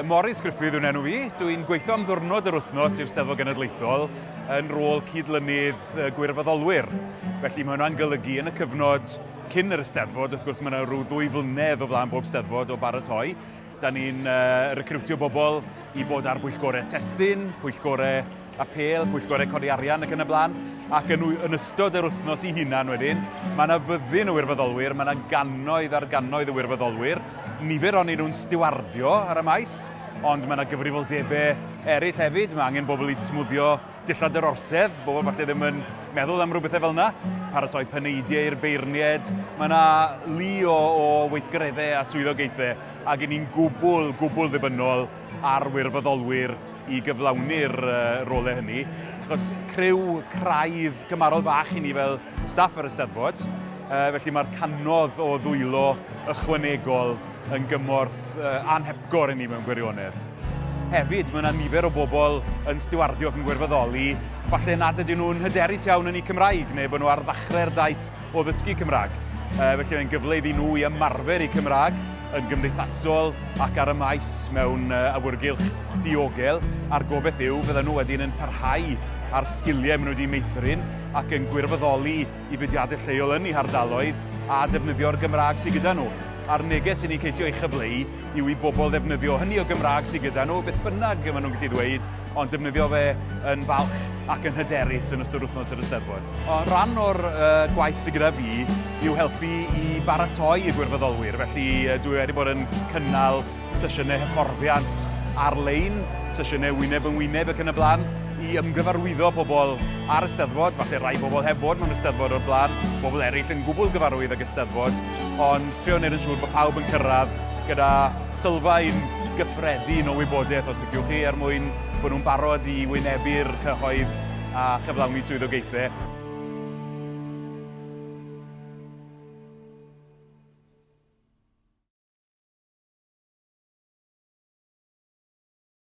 Morris Gruffydd yw'n enw fi. Dwi'n gweithio am ddwrnod yr wythnos i'r Steddfod Genedlaethol yn rôl cydlynydd gwirfoddolwyr. Felly mae hwnna'n golygu yn y cyfnod cyn yr Eisteddfod, wrth gwrs mae yna rhyw ddwy flynedd o flaen bob Steddfod o baratoi. Da ni'n recriwtio bobl i fod ar bwyllgorau testun, pwyllgorau apêl, pwyllgorau codi arian ac yn y blaen. Ac yn, yn ystod yr wythnos i hunan wedyn, mae yna fyddin o wirfoddolwyr, mae yna gannoedd ar gannoedd o wirfoddolwyr. Nifer o'n nhw'n stiwardio ar y maes, ond mae yna gyfrifoldebau eraill hefyd. Mae angen bobl i smwddio dillad yr orsedd, bobl falle ddim yn meddwl am rhywbethau fel yna, paratoi paneidiau i'r beirniaid. Mae yna lu o, o weithgareddau a swyddogaethau ac i ni'n gwbl, gwbl ddibynnol ar wirfoddolwyr i gyflawni'r uh, rolau hynny. Achos criw craidd cymarol fach i ni fel staff yr Eisteddfod, uh, felly mae'r canodd o ddwylo ychwanegol yn gymorth anhepgor i ni mewn gwirionedd. Hefyd, mae yna nifer o bobl yn stiwardio ac yn gwirfoddoli, falle nad ydyn nhw'n hyderus iawn yn eu Cymraeg, neu bod nhw ar ddechrau'r daith o ddysgu Cymraeg. Felly mae'n gyfle iddyn nhw i ymarfer eu Cymraeg yn gymdeithasol ac ar y maes mewn awyrgylch diogel, a'r gobaith yw fydden nhw wedyn yn parhau â'r sgiliau maen nhw wedi meithrin ac yn gwirfoddoli i fudiadau lleol yn eu hardaloedd a defnyddio'r Gymraeg sydd gyda nhw. A'r neges i ni'n ceisio ei chyfleu yw i bobl ddefnyddio hynny o Gymraeg sydd gyda nhw, beth bynnag maen nhw'n gallu ddweud, ond defnyddio fe yn falch ac yn hyderus yn ystod wythnos yr Eisteddfod. O ran o'r uh, gwaith sydd gyda fi yw helpu i baratoi y gwirfoddolwyr, felly dwi wedi bod yn cynnal sesiynau hyfforddiant ar-lein, sesiynau wyneb yn wyneb ac yn y blaen, i ymgyfarwyddo pobl ar y Steddfod, falle rai bobl heb fod mewn Eisteddfod o'r blaen, bobl eraill yn gwbl gyfarwydd ag Eisteddfod, ond trio wneud yn siŵr bod pawb yn cyrraedd gyda sylfaen gyffredin o wybodaeth, os liciwch chi, er mwyn bod nhw'n barod i wynebu'r cyhoedd a chyflawni swyddogaethau.